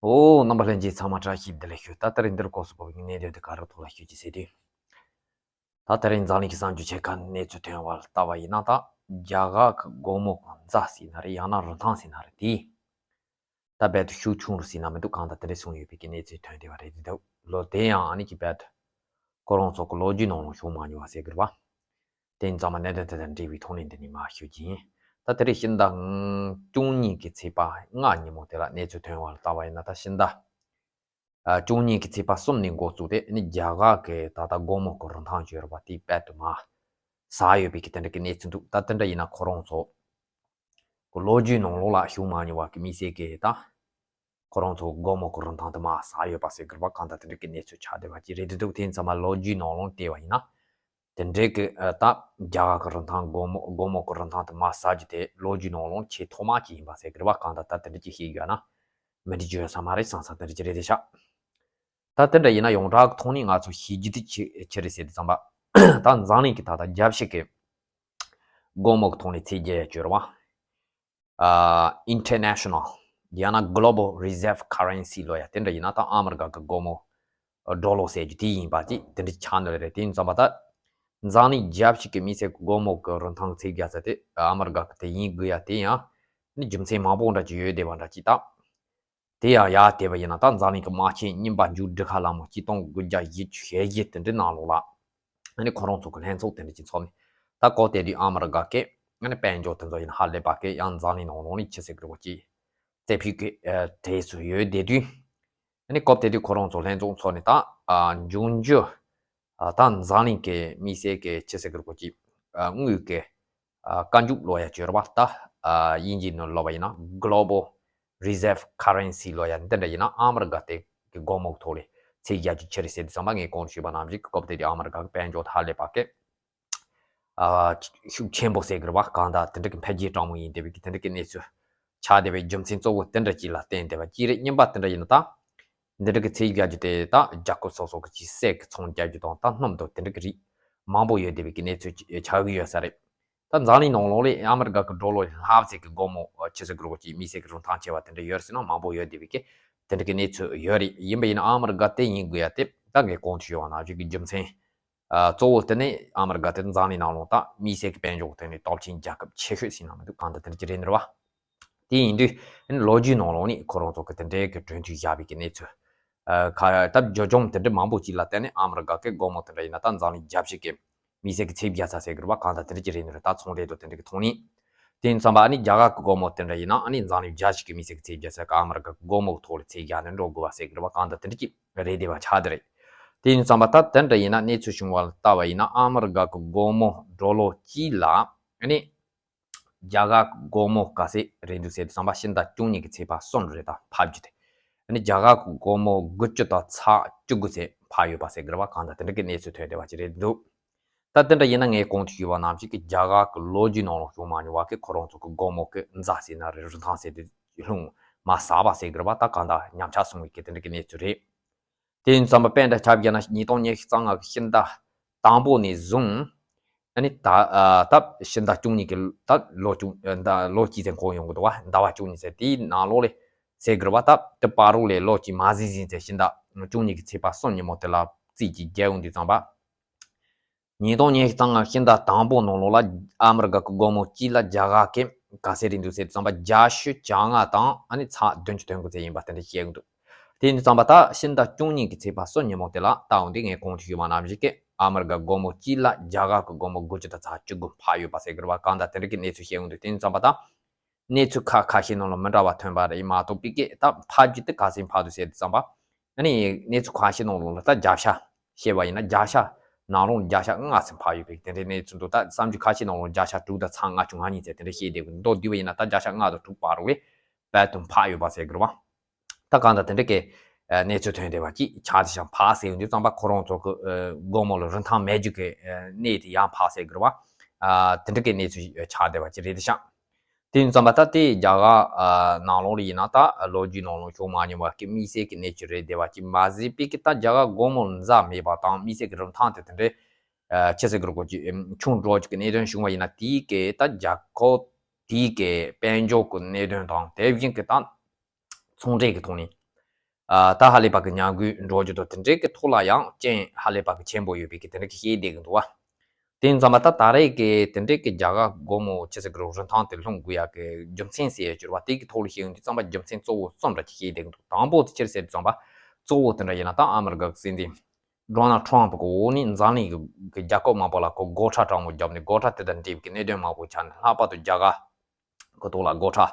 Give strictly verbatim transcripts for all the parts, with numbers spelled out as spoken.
ཨོ། རྣམ་པ་ལྷན་རྒྱས་ཚང་མ་བཀྲ་ཤིས་བདེ་ལེགས་ཞུ། ད་ད་རིང་འདིར་སྐོར་སུ་བབས་ཀྱི་གནད་དོན་དེ་ག་རེ་ཐོག་ལ་ཞུ་རྒྱུ་ཟེར་དུས། ད་ད་རིང་འཛམ་གླིང་གི་གསར་འགྱུར་ཆེ་ཁག་གནས་ཚུལ་ཐོན་བ་ལ་ལྟ་བ་ཡིན་ན། ད་རྒྱ་གར་གྱི་སྒོ་མོ་གི་མཛའ་ཟེར་ན་རེད། ཡང་ན་རིན་ཐང་ཟེར་ན་རེད། དེ་ད་རྦད་དེ་ཤུགས་ཆུང་རུ་ཟེར་ན་མི་འདུག། གང་ལྟར་དེ་འདྲ་སོང་ཡོད་པའི་གི་གནས་ཚུལ་ཐོན་བསྡད་པ་རེད། དེ་འདུག་ལོ། དེ་ཡང་ཨ་ནི་གི་རྦད་དེ་ཁོ་རང་ཚོ་གི་ལོ་རྒྱུས་ནང་ལ་བྱུང་མ་མྱོང་བ་ཟེར་གི་རེད་པ། དེ་ཡིན་ཙང་མ་གནད་དོན་དེ་དང་འབྲེལ་བའི་ཐོག་ནས་འདི་ནས་མར་ཞུ་རྒྱུ་ཡིན། ད་དེ་རིང་ཕྱི་ཟླ་བཅུ་གཉིས་ཀྱི་ཚེས་པ་ལྔ་ཉིན་མོ་དེ་ལ་གནས་ཚུལ་ཐོན་བ་ལ་ལྟ་བ་ཡིན་ན། ད་ཕྱི་ཟླ་བཅུ་གཉིས་ཀྱི་ཚེས་པ་གསུམ་ནས་འགོ་བཙུགས་ཏེ་ནི་རྒྱ་གར་གྱི་ད་ལྟ་སྒོར་མོ་གི་རིན་ཐང་བརྗོད་ར་བ་དེ་རྦད་དེ་མར་ཟག་ཡོད་པའི་གི་དེ་འདྲ་གི་གནས་ཚུལ་འདུག། ད་དེ་འདྲ་ཡིན་ན་ཁོ་རང་ཚོ་གི་ལོ་རྒྱུས་ནང་ལོགས་ལ་བྱུང་མ་མྱོང་བ་གི་དམིགས་བསལ་གྱི་ད་ཁོ་རང་ཚོ་སྒོར་མོ་གི་རིན་ཐང་དེ་མར་ཟག་ཡོད་པ་ཟེར་གི་རེད་པ། གང་ལྟར་དེ་འདྲ་གི་གནས་ཚུལ་ཆགས་བསྡད་པ་ཅིག་རེད། དེ་འདུག། དེ་ཡིན་ཙང་མ་ལོ་རྒྱུས་ནང་ལོགས་བལྟས་པ་ཡིན་ན། དེ་འདྲའི་གི་ཨ་ད་རྒྱ་གར་གི་རིན་ཐང་སྒོར་མོ་སྒོར་མོ་གི་རིན་ཐང་དེ་མར་ཟག་རྒྱུ་དེ་ལོ་རྒྱུས་ནང་ལོགས་ཆེས་ཐོག་མ་ཅིག་ཡིན་པ་ཟེར་གི་རེད་པ། གང་ལྟར་ད་དེ་འདྲ་ཅིག་བཤད་ཡོད་ན་མི་འགྲིག་རྒྱུ་ཡོད་ས་མ་རེད་བསམ་ས་དེ་འདྲ་ཅིག་རེད་དེ་ཤག། ད་དེ་འདྲ་ཡིན་ན་ཡོངས་གྲགས་ཀྱི་ཐོག་ནས་ང་ཚོ་ཤེས་རྒྱུ་དེ་ཅི་ཅི་རེད་ཟེར་དུས་ཙམ་པ། ད་འཛམ་གླིང་གི་ད་ལྟ་རྒྱལ་སྤྱི་གི་སྒོར་མོ་གི་ཐོག་ནས་ཚད་བརྒལ་ཡ་ཅིག་ཡོད་རེད་པ། ཨ་international ཡང་ན་global reserve currency ལབ་ཡ་དེ་འདྲ་ཡིན་ན། ད་ཨ་མི་རི་ཀ་གི་སྒོར་མོ་ཌོ་ལར་ཟེར་རྒྱུ་དེ་ཡིན་པ་དེ་དེ་འདྲ་ཆགས་ནི་རེད། དེ་ཡིན་ཙམ་པ་ད་འཛམ་གླིང་རྒྱལ་སྤྱི་གི་དམིགས་བསལ་གྱི་སྒོར་མོ་གི་རིན་ཐང་ཚད་བརྒལ་ས་དེ་ཨ་མི་རི་ཀ་གི་དེ་ཡིན་དགོས་ཡ་དེ་ཡང་ནི་རྒྱུ་མཚན་མང་པོ་འདྲ་ཅིག་ཡོད་བསྡད་པ་འདྲ་ཅིག་ད། དེ་ཡང་ཡར་བལྟས་པ་ཡིན་ན། ད་འཛམ་གླིང་གི་དམག་ཆེན་གཉིས་པ་མཇུག་སྒྲིལ་ཁ་ལ་མོ་གཅིག་སྟོང་དགུ་བརྒྱ་བཞི་བཅུ་ཞེ་བཞི་དེ་འདྲའི་ནང་ལོགས་ལ་ཨ་ནི་ཁོ་རང་ཚོ་གི་ལྷན་ཚོགས་དེ་འདྲ་ཅིག་ཚོགས་ནས། ད་གོ་དེ་དུས་ཨ་མི་རི་ཀ་གི་ཨ་ནི་དཔལ་འབྱོར་དེ་ཚོ་ཡིན་ཧ་ལས་པ་གི་ཡང་འཛམ་གླིང་ནང་ལོགས་ནས་ཆི་ཟེར་གི་རེད་གོ་ཅིག་རྩེ་ཕུད་ཀྱི་ཨ་གྲས་སུ་ཡོད་བསྡད་དུས། ཨ་ནི་སྐབས་དེ་དུས་ཁོ་རང་ཚོ་ལྷན་ཚོགས་ཚོགས་ནས་ད་ཨ་འབྱུང་འགྱུར་ཨ་ད་འཛམ་གླིང་གི་དམིགས་བསལ་གྱི་ཆི་ཟེར་གི་རེད་གོ་ཅིག་ཨ་དངུལ་གྱི་ཨ་བཀའ་འཇུག་ལབ་ཡ་ཅིག་ཡོད་རེད་པ། ད་ཨ་དབྱིན་ཇིའི་ནང་ལབ་པ་ཡིན་ན་global reserve currency ལབ་ཡ་འདི་འདྲ་ཡིན་ན། ཨ་མི་རི་ཀ་དེ་གི་སྒོར་མོ་གི་ཐོག་ལ་ཚད་བརྒལ་རྒྱུ་ཅི་རེད་ཟེར་དུས་ཙམ་པ། ངས་གོང་དུ་ཞུས་པ་ནང་བཞིན་གྱི་སྐབས་དེ་དུས་ཨ་མི་རི་ཀ་གི་དཔལ་འབྱོར་ཧ་ལས་པ་གི་ཨ་ཤུགས་ཆེན་པོ་ཟེར་གི་རེད་པ། གང་ལྟར་དེ་འདྲ་གི་འཕེལ་རྒྱས་སྤྲང་མོ་ཡིན་བསྡད་པའི་གི་དེ་འདྲ་གི་གནས་ཚུལ་ཆགས་བསྡད་པའི་རྒྱུ་མཚན་གཙོ་བོ་དེ་འདྲ་ཅིག་ལ་བརྟེན་བསྡད་པ་ཅིག་རེད། གཉིས་པ་དེ་འདྲ་ཡིན་ན། ད་འདི་འདྲ་གི་ཚད་བརྒལ་རྒྱུ་དེ་ད་རྒྱལ་ཁབ་སོ་སོ་གི་ཅིག་གསེར་གྱི་ཚོང་རྒྱག་རྒྱུ་དང་། ད་སྣུམ་དང་དེ་འདྲ་གི་རིགས་མང་པོ་ཡོད་བསྡད་པའི་གི་གནས་ཚུལ་ཅིག་ཆགས་ཀྱི་ཡོད་ས་རེད། ད་འཛམ་གླིང་ནང་ལོགས་ལ་ཨ་མི་རི་ཀ་གི་ཌོ་ལར་ལྷག་ཙམ་གི་སྒོར་མོ་ཆི་ཟེར་གི་རེད་གོ་ཅིག་དམིགས་བསལ་གྱི་རིན་ཐང་ཆེ་བ་དེ་འདྲ་ཡོད་ཟེར་ན་མང་པོ་ཡོད་བསྡད་པའི་གི་དེ་འདྲ་གི་གནས་ཚུལ་ཡོད་རེད། ཡིན་པ་ཡིན་ན་ཨ་མི་རི་ཀ་དེ་ཡིན་དགོས་ཡ་དེ་ད་ངས་གོང་དུ་ཞུས་པ་ནང་བཞིན་གྱི་རྒྱུ་མཚན་ཨ་གཙོ་བོ་དེ་ནི་ཨ་མི་རི་ཀ་དེ་འཛམ་གླིང་ནང་ལོགས་ད་དམིགས་བསལ་གྱི་དཔལ་འབྱོར་གྱི་ཐོག་ནས་སྟོབས་ཆེན་རྒྱལ་ཁབ་ཆེ་ཤོས་ཟེར་ན་མི་འདུག། གང་ལྟར་དེ་འདྲ་ཅིག་རེད་ནི་རེད་པ། དེ་ཡིན་དུས་ལོ་རྒྱུས་ནང་ལོགས་ནས་ཁོ་རང་ཚོ་གི་དེ་འདྲའི་གི་གྲོས་མཐུན་བཞག་པའི་གི་གནས་ཚུལ། ཨ་ཁ་ད་བརྗོད་བྱང་དེ་འདྲ་མང་པོ་ཅིག་ལ་བརྟེན་ནས་ཨ་མི་རི་ཀ་གི་སྒོར་མོ་དེ་འདྲ་ཡིན་ན་ད་འཛམ་གླིང་རྒྱལ་སྤྱི་གི་དམིགས་བསལ་གྱི་ཚད་བརྒལ་ས་ཟེར་གི་རེད་པ། གང་ལྟར་དེ་འདྲ་ཅིག་རེད་ནི་རེད། ད་ཚོང་འབྲེལ་དང་དེ་འདྲ་གི་ཐོག་ནས། དེ་ཡིན་ཙམ་པ་ཨ་ནི་རྒྱ་གར་གི་སྒོར་མོ་དེ་འདྲ་ཡིན་ན་ཨ་ནི་འཛམ་གླིང་རྒྱལ་སྤྱི་གི་དམིགས་བསལ་གྱི་ཚད་བརྒལ་ས་གི་ཨ་མི་རི་ཀ་གི་སྒོར་མོ་གི་ཐོག་ལ་ཚད་བརྒལ་ནས་འགྲོ་དགོས་པ་ཟེར་གི་རེད་པ། གང་ལྟར་དེ་འདྲ་ཅིག་རེད་བསྡད་པ་ཆགས་བསྡད་རེད། དེ་ཡིན་ཙམ་པ་ད་དེ་འདྲ་ཡིན་ན་གནས་ཚུལ་བྱུང་བ་ལ་ལྟ་བ་ཡིན་ན་ཨ་མི་རི་ཀ་གི་སྒོར་མོ་ཌོ་ལར་གཅིག་ལ་ཨ་ནི་རྒྱ་གར་གྱི་སྒོར་མོ་ག་ཚད་རེད་འདུག་ཟེར་དུས་ཙམ་པ་ཕྱི་ཟླ་བཅུ་གཉིས་ཀྱི་ཚེས་པ་གསུམ་རེད། ད་འཕར་རྒྱུ་དེ་ཨ་ནི་རྒྱ་གར་གྱི་སྒོར་མོ་དགུ་བཅུ་དང་ཚེག་བཅུ་དགུ་ཙམ་འཕར་ཡོད་པ་ཟེར་གི་རེད་པ། གང་ལྟར་དེ་འདྲ་གི་གནས་ཚུལ་ཐོན་བསྡད་པ་ཅིག་རེད་འདུག། ད་དེ་འདྲ་ཡིན་ན་ངས་གོང་དུ་ཞུས་པ་ནང་བཞིན་གྱི་རྒྱ་གར་གྱི་ལོ་རྒྱུས་ནང་ལ་བྱུང་མ་མྱོང་བ་གི་ཁོ་རང་ཚོ་གི་སྒོར་མོ་གི་མཛའ་ཟེར་ན་རེད། རིན་ཐང་ཟེར་དུས་ལྷུང་མ་ཟག་པ་ཟེར་གི་རེད་པ། ད་གང་ལྟར་ཉམས་ཆག་སོང་བའི་གི་དེ་འདྲ་གི་གནས་ཚུལ་རེད། དེ་ཡིན་ཙམ་པ་དཔེ་འདྲ་ཆ་བཞག་ན་ཉིས་སྟོང་ཉི་ཤུ་རྩ་ལྔ་གི་ཕྱི་ཟླ་དང་པོ་ནས་བཟུང་ཨ་ནི་ད་ཨ་ད་ཕྱི་ཟླ་བཅུ་གཉིས་ཀྱི་ད་ལོ་བཅུ་ཟླ་ལོ་གཅིག་ཙམ་འགོར་ཡོང་གི་འདུག་པ། ཟླ་བ་བཅུ་གཉིས་ཟེར་དེའི་ནང་ལོགས་ལ་ཟེར་གི་རེད་པ། ད་དེ་བར་དུ་ལ་ལོ་གཅིག་མ་ཟིན་ཟིན་ཚེ་ཕྱི་ཟླ་བཅུ་གཉིས་ཀྱི་ཚེས་པ་གསུམ་ཉིན་མོ་དེ་ལ་རྩིས་ཀྱི་རྒྱལ་ཡོང་དུས་ཙམ་པ། ཉིས་སྟོང་ཉི་ཤུ་རྩ་ལྔ་ཕྱི་ཟླ་དང་པོ་ནང་ལོགས་ལ་ཨ་མི་རི་ཀ་གི་སྒོར་མོ་གཅིག་ལ་རྒྱ་གར་གྱི་ག་ཚད་རེད་འདུག་ཟེར་དུས་ཙམ་པ་བརྒྱད་ཅུ་གྱ་ལྔ་དང་ཨ་ནི་ཚེག་བདུན་ཅུ་དོན་དགུ་ཙམ་ཡིན་པ་དེ་འདྲ་བཤད་ཀྱི་འདུག། དེ་ཡིན་དུས་ཙམ་པ་ད་ཕྱི་ཟླ་བཅུ་གཉིས་ཀྱི་ཚེས་པ་གསུམ་ཉིན་མོ་དེ་ལ་ད་འོང་དེ་ངས་གོང་དུ་ཞུས་པ་ནང་བཞིན་གྱི་ཨ་མི་རི་ཀ་སྒོར་མོ་གཅིག་ལ་རྒྱ་གར་གྱི་སྒོར་མོ་དགུ་བཅུ་དང་ཚེག་བཅུ་དགུ་འཕར་ཡོད་པ་ཟེར་གི་རེད་པ། གང་ལྟར་དེ་འདྲ་གི་གནས་ཚུལ་བཤད་ཀྱི་འདུག། དེ་ཡིན་དུས་ཙམ་པ་ད། གནས་ཚུལ་ཁག་ཁ་ཤས་ནང་ལ་མི་འདྲ་བ་ཐོན་པ་རེད་མ་གཏོགས་པའི་གི་ད་འཕར་རྒྱུ་དེ་ག་ཚད་འཕར་འདུག་ཟེར་དུས་ཙམ་པ། ཨ་ནི་གནས་ཚུལ་ཁག་ཤས་ནང་ལོགས་ལ་ད་བརྒྱ་ཆ་བཤད་པ་ཡིན་ན་བརྒྱ་ཆ་ནང་ལོགས་བརྒྱ་ཆ་ལྔ་ཙམ་འཕར་ཡོད་པའི་དེ་འདྲའི་གནས་ཚུལ་འདུག། ད་གསར་འགྱུར་ཁག་ཤས་ནང་ལོགས་བརྒྱ་ཆ་དྲུག་དང་ཚེག་ལྔ་བཅུ་ང་གཉིས་ཚད་དེ་འདྲ་བཤད་བསྡད་ཀྱི་འདུག། དེ་བས་ཡིན་ན་ད་བརྒྱ་ཆ་ལྔ་དང་དྲུག་བར་དུ་ལ་རྦད་དེ་འཕར་ཡོད་པ་ཟེར་གི་རེད་པ། ད་གང་ལྟར་དེ་འདྲ་གི་གནས་ཚུལ་ཐོན་བསྡད་པ་ཅིག་ཆགས་བསྡད་ཤག། འཕར་ཟེར་ཡོང་དུས་ཙམ་པ་ཁོ་རང་ཚོ་གི་སྒོར་མོ་ལ་རིན་ཐང་མེད་རྒྱུ་གི་གནས་དེ་ཡང་འཕར་ཟེར་གི་རེད་པ། དེ་འདྲ་གི་གནས་ཚུལ་ཆགས་བསྡད་པ་ཅིག་རེད་བསྡད་ཤག། དེ་ཡིན་ཙམ་པ་ད་དེ་རྒྱ་གར་ནང་ལོགས་ལ་ཡིན་ན་ད་ལོ་རྒྱུས་ནང་ལོགས་བྱུང་མ་མྱོང་བ་གི་དམིགས་བསལ་གྱི་གནས་ཚུལ་རེད་བསྡད་པ་ཅིག་མ་ཟད་པའི་གི་ད་རྒྱ་གར་སྒོར་མོ་མཛའ་མེད་པ་དང་དམིགས་བསལ་གྱི་རིན་ཐང་དེ་དེ་འདྲའི་ཆེ་ཟེར་གི་རེད་གོ་ཅིག་ཆུང་འགྲོ་ཅིག་གི་གནད་དོན་བྱུང་བ་ཡིན་ན། དེའི་གི་ད་རྒྱལ་ཁབ་དེའི་གི་དཔལ་འབྱོར་གྱི་གནད་དོན་དང་དེ་བཞིན་གྱི་ད་ཚོང་འབྲེལ་གྱི་ཐོག་ནས་ ཨ་ད་ཧ་ལས་པ་གི་ཉམས་རྒུད་འགྲོ་རྒྱུ་དང་དེ་འདྲའི་གི་ཐོག་ལ་ཡང་རྐྱེན་ཧ་ལས་པ་གི་ཆེན་པོ་ཡོད་པའི་གི་དེ་འདྲ་གི་བཤད་བསྡད་གི་འདུག་བ། དེ་ཡིན་ཙང་མ་ད་ད་རེས་ཀྱི་དེ་འདྲའི་གི་རྒྱ་གར་སྒོར་མོ་ཆི་ཟེར་གི་རུང་རིན་ཐང་དེ་ལྷུང་དགོས་ཡག་གི་རྒྱུ་མཚན་ཟེར་ཡ་གྱུར་བ་དེ་གི་ཐོག་ལ་བཤད་ཡོང་དུས་ཙམ་པ་རྒྱུ་མཚན་གཙོ་བོ་གསུམ་འདྲ་ཅིག་བཤད་བསྡད་གི་འདུག་དང་པོ་དེ་ཅི་རེད་ཟེར་དུས་ཙམ་པ་གཙོ་བོ་དེ་འདྲ་ཡིན་ན་ད་ཨ་མི་རི་ཀ་གི་སྲིད་འཛིན་ཌོ་ནལ་ཊམ་གི་འོག་ནས་འཛམ་གླིང་གི་གི་རྒྱལ་ཁབ་མང་པོ་ལ་ཁོ་སྒོ་ཁྲལ་དྲང་མོ་བརྒྱབ་ནས་སྒོ་ཁྲལ་དེ་དང་འབྲེལ་བའི་གནད་དོན་མང་པོ་ཆགས་ནས་ལྷག་པར་དུ་རྒྱ་གར་གི་ཐོག་ལ་སྒོ་ཁྲལ་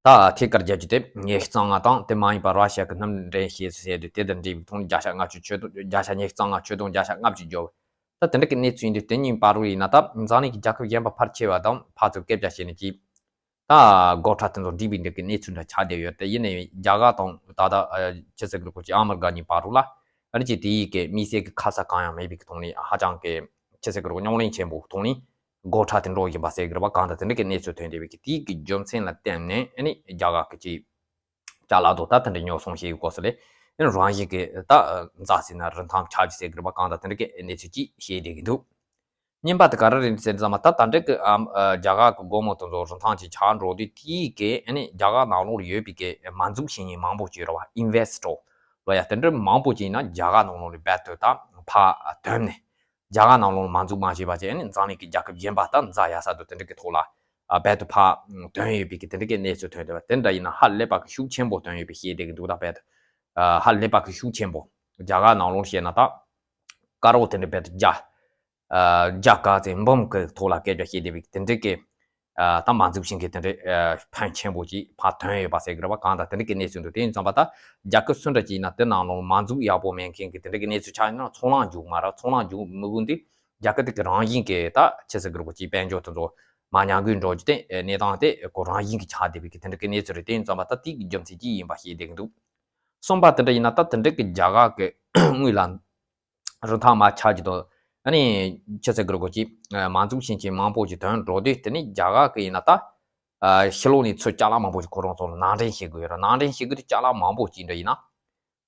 ད་ཐད་ཀར་རྒྱག་རྒྱུ་དེ་ཉི་ཤུ་རྩ་ལྔ་དང་དེ་མ་ཡིན་པ་ར་ཤི་ཡ་གི་མནའ་འབྲེལ་བྱས་ཟེར་དུས་དེ་དང་འབྲེལ་བའི་ཐོག་ནས་བརྒྱ་ཆ་ལྔ་བཅུ་ཆོད་དོན་བརྒྱ་ཆ་ཉི་ཤུ་རྩ་ལྔ་ཆོད་དོན་བརྒྱ་ཆ་ལྔ་བཅུ་བརྗོད། ད་དེ་འདྲ་གི་གནས་ཚུལ་ཡིན་དུས་དེ་གཉིས་བར་དུ་ཡིན་ན་ད་འཛམ་གླིང་གི་རྒྱལ་ཁབ་གཞན་པ་ཕལ་ཆེ་བ་དང་ཕར་ཚུར་སྐད་ཆ་བཤད་ནས་ཀྱིས་ད་སྒོ་ཁྲལ་དེ་ཚོ་འགྲིག་པའི་འདྲ་གི་གནས་ཚུལ་འདྲ་ཆགས་བསྡད་ཡོད། དེ་ཡིན་ནའི་རྒྱ་གར་དང་ད་ལྟ་ཆི་ཟེར་གི་རེད་ཁོ་ཅིག་ཨ་མི་རི་ཀ་གཉིས་བར་དུ་ལ་ཨ་ནི་ཅིག་དེ་ཡི་གི་དམིགས་བསལ་གི་ཁ་ས་གང་ཡང་མེད་པའི་གི་ཐོག་ནས་ཧ་ཅང་གི་ཆི་ཟེར་གི་རེད་རྙོག་གླེང་ཆེན་པོ་ཐོག་ནས་སྒོ་ཁྲལ་དེ་འགྲོ་བཞིན་པ་ཟེར་གི་རེད་བ། གང་ལྟར་དེ་འདྲ་གི་གནས་ཚུལ་ཐོན་བསྡད་པའི་གི་དེ་ཡི་གི་རྒྱུ་མཚན་ལ་བརྟེན་ནས་ཨ་ནི་རྒྱ་གར་གི་ཅིག་ཅ་ལག་དོ་ད་དེ་འདྲ་ཉོ་སོང་ཞེས་གོ་སོང་ལས། རང་བཞིན་གྱི་ད་འཛའ་ཟིན་ན་རིན་ཐང་ཆག་རྒྱུ་ཟེར་གི་རེད་པ། གང་ལྟར་དེ་འདྲ་གི་གནས་ཚུལ་ཅིག་བཤད་བསྡད་ཀྱི་འདུག་གཉིས་པ་དེ་ག་རེ་རེད་ཟེར་ཙམ་པ་ད་ད་འདྲ་གི་ཨམ་ཨ་རྒྱ་གར་གི་སྒོར་མོ་དེ་ཚོ་རིན་ཐང་ཅིག་ཆག་འགྲོ་དུས་དེའི་གི་ཨ་ནི་རྒྱ་གར་ནང་ལོགས་ལ་ཡོད་པའི་གི་མ་འཛུགས་བྱེད་མཁན་མང་པོ་ཅིག་ཡོད་རེད་བ། ཨིན་ཝེ་སི་ཊར་ལོ་ཡ་དེ་འདྲ་མང་པོ་ཅིག་ཡིན་ན་རྒྱ་གར་ནང་ལོགས་ལ་རྦད་དེ་ད་ཕར་དོན་ནས། རྒྱ་གར་ནང་ལོགས་མ་འཛུགས་མ་བྱས་པ་བྱས་ནས་འཛམ་གླིང་གི་རྒྱལ་ཁབ་གཞན་པ་དང་འཛའ་ཡ་ས་དུ་དེ་འདྲ་གི་ཐོག་ལ་ཨ་རྦད་དེ་ཕར་ཐོན་ཡོད་པའི་གི་དེ་འདྲ་གི་གནས་ཚུལ་ཐོན་བསྡད་པ་དེ་འདྲ་ཡིན་ན་ཧ་ལས་པ་གི་ཤུགས་ཆེན་པོ་ཐོན་ཡོད་པའི་བཤད་བསྡད་གི་འདུག་ད་རྦད་དེ་ཨ་ཧ་ལས་པ་གི་ཤུགས་ཆེན་པོ་རྒྱ་གར་ནང་ལོགས་བཤད་ན་ད་དཀར་པོ་དེ་འདྲ་རྦད་དེ་རྒྱ་ཨ་རྒྱ་གར་ཚེ་འབུམ་གི་ཐོག་ལ་སྐད་ཆ་བཤད་བསྡད་པའི་དེ་འདྲ་གི་ཨ་ད་མ་འཛུགས་ཤིང་གི་དེ་འདྲའི་ཨ་ཕན་ཆེན་པོ་ཅིག་ཕར་ཐོན་ཡོད་པ་ཟེར་གི་རེད་བ། གང་ལྟར་དེ་འདྲ་གི་གནས་ཚུལ་འདུག་དེ་ཡིན་ཙམ་པ་ད་རྒྱལ་ཁབ་སུ་འདྲ་ཅིག་ཡིན་ན་དེ་ནང་ལོགས་མ་འཛུགས་ཡག་པོ་མེད་མཁན་གི་དེ་འདྲ་གི་གནས་ཚུལ་ཆགས་ཡོད་ན་ཚོང་ལམ་རྒྱུག་མ་ར་ཚོང་ལམ་རྒྱུག་མི་དགོས་འདི་རྒྱལ་ཁབ་དེ་གི་རང་བཞིན་གི་ད་ཆི་ཟེར་གི་རེད་གོ་ཅིག་དཔལ་འབྱོར་དེ་ཚོ་མ་ཉམས་རྒུད་འགྲོ་རྒྱུ་དེ་གནས་སྟངས་དེ་ཁོ་རང་བཞིན་གི་ཆགས་བསྡད་པའི་གི་དེ་འདྲ་གི་གནས་ཚུལ་རེད། དེ་ཡིན་ཙམ་པ་ད་དེ་གི་རྒྱུ་མཚན་ཅིག་ཡིན་པ་ཤེས་བསྡད་གི་འདུག་གསུམ་པ་དེ་འདྲ་ཡིན་ན་ད་དེ་འདྲ་གི་རྒྱ་གར་གི་དངུལ་ལ་རིན་ཐང་མར་ཆག་གི་འདུག་ཨ་ནི་ཆི་ཟེར་གི་རེད་གོ་ཅིག་མ་འཛུགས་ཤིང་ཅིག་མང་པོ་ཅིག་ཐོན་འགྲོ་དུས་དེ་ནི་རྒྱ་གར་གི་ཡིན་ན་ད་ཕྱི་ལོགས་ནས་ཚུར་ཅ་ལག་མང་པོ་ཅིག་ཁོ་རང་ཚོ་ལ་ནང་འདྲེན་བྱེད་དགོས་ཡོད་རེད། ནང་འདྲེན་བྱེད་དགོས་དུས་ཅ་ལག་མང་པོ་ཅིག་འདྲ་ཡིན་ན་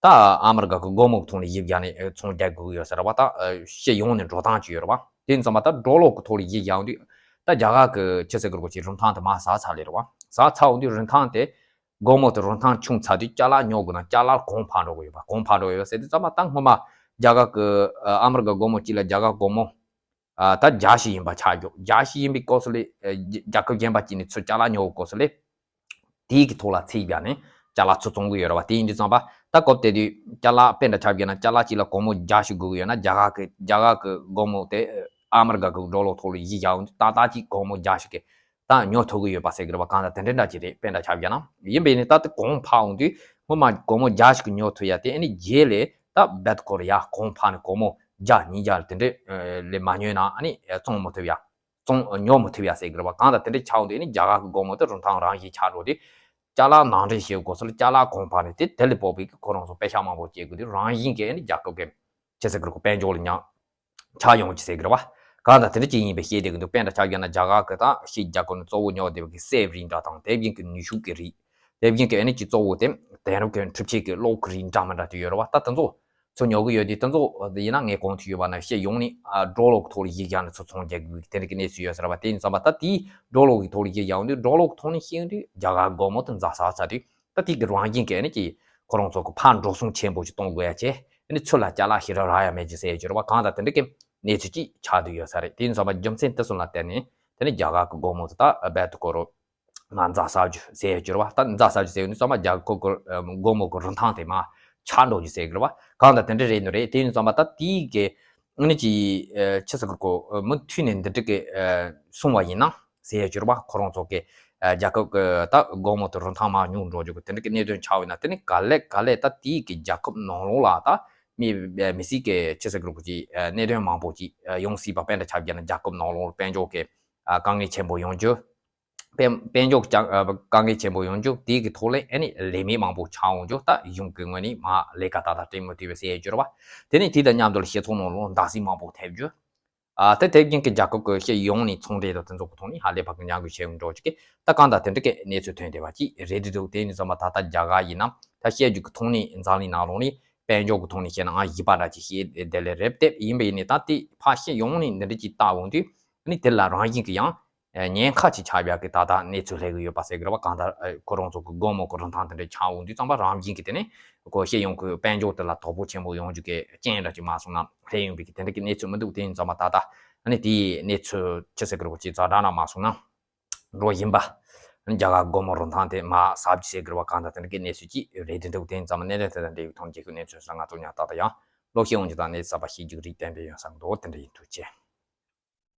ད་ཨ་མི་རི་ཀ་གི་སྒོར་མོ་གི་ཐོག་ནས་གཞི་བཞག་ནས་ཚོང་རྒྱག་དགོས་ཀྱི་ཡོད་ཟེར་བ། ད་ཕྱི་ཡོང་ནས་འགྲོ་སྟངས་ཅིག་ཡོད་རེད་བ། དེ་ཡིན་ཙམ་པ་ད་ཌོ་ལར་གི་ཐོག་ལ་གཞི་བཞག་དུས་ད་རྒྱ་གར་གི་ཆི་ཟེར་གི་རེད་གོ་ཅིག་རིན་ཐང་དེ་མར་ཟག་ཚར་ལེ་རེད་བ། ཟག་ཚར་འོང་དུས་རིན་ཐང་དེ། སྒོར་མོ་དེ་རིན་ཐང་ཆུང་ཚར་དུས་ཅ་ལག་ཉོ་དགོས་ན་ཅ་ལག་གོང་འཕར་འགྲོ་གི་ཡོད་པ། གོང་འཕར་འགྲོ་གི་ཡོད་པ་ཟེར་དུས་ཙམ་པ་ད་སྔོན་མ་རྒྱ་གར་གི་ཨ་མི་རི་ཀ་སྒོར་མོ་གཅིག་ལ་རྒྱ་གར་སྒོར་མོ་ཨ་ད་བརྒྱ་ཞིག་ཡིན་པ་ཆགས་འགྲོ། བརྒྱ་ཞིག་ཡིན་པའི་སྐབས་སུ་ལས་ཨ་རྒྱལ་ཁབ་གཞན་པ་གཅིག་ནས་ཚུར་ཅ་ལག་ཉོ་བའི་སྐབས་སུ་ལས་དེའི་གི་ཐོག་ལ་ཚད་བརྒྱབ་ནས་ཅ་ལག་ཚུར་བཙོང་གི་ཡོད་རེད་བ། དེ་ཡིན་དུས་ཙམ་པ་ད་སྐབས་དེ་དུས་ཅ་ལག་དཔེ་འདྲ་ཆ་བཞག་ན་ཅ་ལག་གཅིག་ལ་སྒོར་མོ་བརྒྱ་ཞིག་དགོས་ཀྱི་ཡོད་ན་རྒྱ་གར་གི་རྒྱ་གར་གི་སྒོར་མོ་དེ་ཨ་མི་རི་ཀ་གི་ཌོ་ལར་ཐོག་ལ་གཞི་བཞག་འོང་དུས་ཏག་ཏག་ཅིག་སྒོར་མོ་བརྒྱ་ཞིག་གི་ད་ཉོ་ཐུབ་ཀྱི་ཡོད་པ་ཟེར་གི་རེད་བ། གང་ལྟར་དེ་འདྲ་འདྲ་ཅིག་རེད། དཔེ་འདྲ་ཆ་བཞག་ན། ཡིན་པས་ནི་ད་ལྟ་གོང་འཕར་འོང་དུས་སྔོན་མ་སྒོར་མོ་བརྒྱ་ཞིག་གི་ཉོ་ཐུབ་ཡ་དེ་ཨ་ནི་རྗེས་ལས་ད་རྦད་དེ་ཁོ་ར་ཡ་གོང་འཕར་ནས་སྒོར་མོ་བརྒྱ་ཉིས་བརྒྱ་དེ་འདྲ་ལས་མ་ཉོས་ན་ཨ་ནི་བཙོང་མི་ཐུབ་ཡ། བཙོང་ཉོ་མི་ཐུབ་ཡ་ཟེར་གི་རེད་བ། གང་ལྟར་དེ་འདྲ་ཆགས་འོང་དུས་ཨ་ནི་རྒྱ་གར་གི་སྒོར་མོ་དེ་རིན་ཐང་རང་བཞིན་ཆག་འགྲོ་དུས་ཅ་ལག་ནང་འདྲེན་བྱེད་དགོས་ཚུལ་ཅ་ལག་གོང་འཕར་ནས་དེ་དེ་ལས་ཕོག་པའི་གི་ཁོ་རང་ཚོ་པེ་ཤག་མང་པོ་སྐྱེལ་དགོས་དུས་རང་བཞིན་གྱི་ཨ་ནི་རྒྱལ་ཁབ་ཀྱི་ཆི་ཟེར་གི་རེད་གོ་དཔལ་འབྱོར་ལ་ཉམས། ཆག་ཡོང་གི་ཟེར་གི་རེད་བ། གང་ལྟར་དེ་འདྲ་ཅིག་ཡིན་པའི་བཤད་བསྡད་ཀྱི་འདུག་དཔེ་འདྲ་ཆ་བཞག་ན་རྒྱ་གར་གི་ད་ཕྱིའི་རྒྱལ་ཁབ་ནས་གཙོ་བོ་ཉོ་བསྡད་པའི་གི་སེར་བའི་རིགས་འདྲ་དང་དེ་བཞིན་གྱི་ནུས་ཤུགས་ཀྱི་རིགས། དེ་བཞིན་གྱི་ཨ་ནི་ཅིག་གཙོ་བོ་དེ་དེང་རབས་ཀྱི་འཕྲུལ་ཆས་ཀྱི་གློག་གི་རིགས་འདྲ་མི་འདྲ་དེ་ཡོད་རེད་བ། ད་དེ་ཚོ་ཚུར་ཉོ་གི་ཡོད་དུས་དེ་ཚོ་ཡིན་ན་ངས་གོང་དུ་ཞུས་པ་ནང་བཤད་ཡོང་ནས་ཌོ་ལར་གི་ཐོག་ལ་གཞི་བཞག་ནས་ཚུར་ཚོང་རྒྱག་དགོས་གི་དེ་འདྲ་གི་གནས་ཚུལ་ཡོད་ཟེར་བ། དེ་ཡིན་ཙམ་པ་ད་དེའི་ཌོ་ལར་གི་ཐོག་ལ་གཞི་བཞག་ཡོང་དུས་ཌོ་ལར་གི་ཐོག་ནས་བཤད་ཡོང་དུས་རྒྱ་གར་སྒོར་མོ་དེ་འཛའ་ཟག་ཚར་དུས། ད་དེ་གི་རང་བཞིན་གྱི་ཨ་ནི་ཀྱི་ཁོ་རང་ཚོ་གི་ཕར་འགྲོ་སོང་ཆེན་པོ་ཞིག་གཏོང་དགོས་ཡ་བྱས། ཨ་ནི་ཚུར་ལ་ཅ་ལག་ཞིག་རག་རག་ཡ་མེད་ཅིག་ཟེར་ཡ་གྱུར་བ། གང་ལྟར་དེ་འདྲ་གི་གནས་ཚུལ་ཅིག་ཆགས་བསྡད་ཡོད་ས་རེད། དེ་ཡིན་ཙང་མ་རྒྱུ་མཚན་དེ་ཚོ་ལ་བརྟེན་ནས་དེ་ནི་རྒྱ་གར་གི་སྒོར་མོ་དེ་ད་རྦད་དེ་ཁོ་རང་མར་འཛའ་ཟག་རྒྱུ་ཟེར་ཡ་གྱུར་བ། ད་འཛའ་ཟག་རྒྱུ་ཟེར་ཡོང་དུས་ཙང་མ་རྒྱ་གར་གི་སྒོར་མོ་གི་རིན་ཐང་དེ་མར་ཆག་འགྲོ་རྒྱུ་ཟེར་གྱུར་བ། གང་ལྟར་དེ་འདྲ་རེད་ནི་རེད། དེ་ཡིན་ཙང་མ་ད་དེ་གི་ཨ་ནི་ཅི་ཨ་ཆི་ཟེར་གི་རེད་གོ་མུ་མཐུད་ནས་འདི་འདྲ་གི་ཨ་སོང་བ་ཡིན་ན་ཟེར་ཡ་གྱུར་བ། ཁོ་རང་ཚོ་གི་ཨ་རྒྱལ་ཁབ་ཀྱི་ད་སྒོར་མོ་དེ་རིན་ཐང་མར་ཉུང་འགྲོ་རྒྱུ་གི་དེ་འདྲ་གི་གནད་དོན་ཆགས་ཡོད་ན་དེ་ནི་ག་ལེ་ག་ལེ་ད་དེའི་གི་རྒྱལ་ཁབ་ནང་ལོགས་ལ་ད་མི་མི་སྲིད་གི་ཆི་ཟེར་གི་རེད་གོ་ཅིག་ཨ་གནད་དོན་མང་པོ་ཅིག་ཨ་ཡོང་སྲིད་པ། དཔེ་འདྲ་ཆ་བཞག་ན་རྒྱལ་ཁབ་ནང་ལོགས་ལ་དཔལ་འབྱོར་གི་ཨ་དཀའ་ངལ་ཆེན་པོ་ཡོང་རྒྱུ། དཔལ་དཔལ་འབྱོར་ཀྱང་ཨ་དཀའ་ངལ་ཆེན་པོ་ཡོང་རྒྱུ་དེ་གི་ཐོག་ལས་ཨ་ནི་ལས་མེད་མང་པོ་ཆགས་འོང་རྒྱུ། ད་གཞུང་གི་ངོས་ནས་མར་ལས་ཀ་ཏག་ཏག་སྤྲད་མི་ཐུབ་པའི་ཟེར་ཡ་གྱུར་བ། དེ་ནས་དེ་དང་མཉམ་དུ་ལ་སྤྱི་ཚོགས་ནང་ལོགས་འདག་སེལ་མང་པོ་ཐེབས་རྒྱུ། ཨ་དེ་དེ་བཞིན་གྱི་རྒྱལ་ཁབ་ཀྱི་ཕྱི་ཡོངས་ནས་ཚོང་འབྲེལ་དང་དེ་ཚོ་གི་ཐོག་ནས་ཧ་ལས་པ་གི་ཉམས་རྒུད་ཆེ་རུ་འགྲོ་རྒྱུ་གི་ད་གང་ལྟར་དེ་འདྲ་གི་གནས་ཚུལ་ཐོན་བསྡད་པ་ཅིག་རེད་འདུག་དེ་ནས་བཟུང་མ་ད་ལྟ་རྒྱ་གར་ཡིན་ན་ད་བཤད་རྒྱུ་གི་ཐོག་ནས་འཛམ་གླིང་ནང་ལོགས་ནས་དཔལ་འབྱོར་གི་ཐོག་ནས་བཤད་ན་ཨང་བཞི་པ་འདྲ་ཅིག་བཤད་བསྡད་ལེ་རེད་དེ། ཡིན་པ་ཡིན་ནའི་ད་དེ་ཕར་ཕྱི་ཡོངས་ནས་འདི་འདྲ་ཅིག་བལྟ་འོང་དུས་ཨ་ནི་དེ་ལ་རང་བཞིན་གྱི་ཡང་ ཉེན་ཁ་ཅིག་ཆགས་ཡག་གི་ད་ལྟ་གནས་ཚུལ་སླེབས་ཀྱི་ཡོད་པ་ཟེར་གི་རེད་བ། གང་ལྟར་ཁོ་རང་ཚོ་གི་སྒོ་མོ་གི་རིན་ཐང་དེ་འདྲ་ཆགས་འོང་དུས་ཙམ་པ་རང་བཞིན་གྱི་དེ་ནས་ཁོ་སྤྱི་ཡོངས་ཀྱི་དཔལ་འབྱོར་དེ་ལ་དོ་ཕོག་ཆེན་པོ་ཡོང་རྒྱུ་གི་རྐྱེན་འདྲ་ཅིག་མ་སོང་ན་སླེབས་ཡོང་བའི་གི་དེ་འདྲ་གི་གནས་ཚུལ་མི་འདུག་དེ་ཡིན་ཙམ་པ་ད་ལྟ་ཨ་ནི་དེའི་གནས་ཚུལ་ཅི་ཟེར་གི་རེད་བ། ཅིག་ཛ་དྲག་ན་མ་སོང་ན་འགྲོ་བཞིན་པ། རྒྱ་གར་སྒོ་མོ་རིན་ཐང་དེ་མར་ཟག་རྒྱུ་ཟེར་གི་རེད་བ། གང་ལྟར་དེ་འདྲ་གི་གནས་ཚུལ་ཅིག་རེད་དེ་འདུག་དེ་ཡིན་ཙམ་པ་གནད་དོན་དེ་དང་འབྲེལ་བའི་ཐོག་རྒྱལ་ཁབ་གནས་ཚུལ་སོགས་ང་ཚོ་ཉག་ཏག་ཏག་ཡང་ལོ་ཤས་འོང་རྒྱུ་དང་གནས་ཚུལ་གསར་པ་ཤེས་རྒྱུ་གི་རིགས་གཏན་འབེབས་ཡོང་ས་འདུག་དེ་འདྲ་ཡིན། ཐུགས་རྗེ་ཆེ།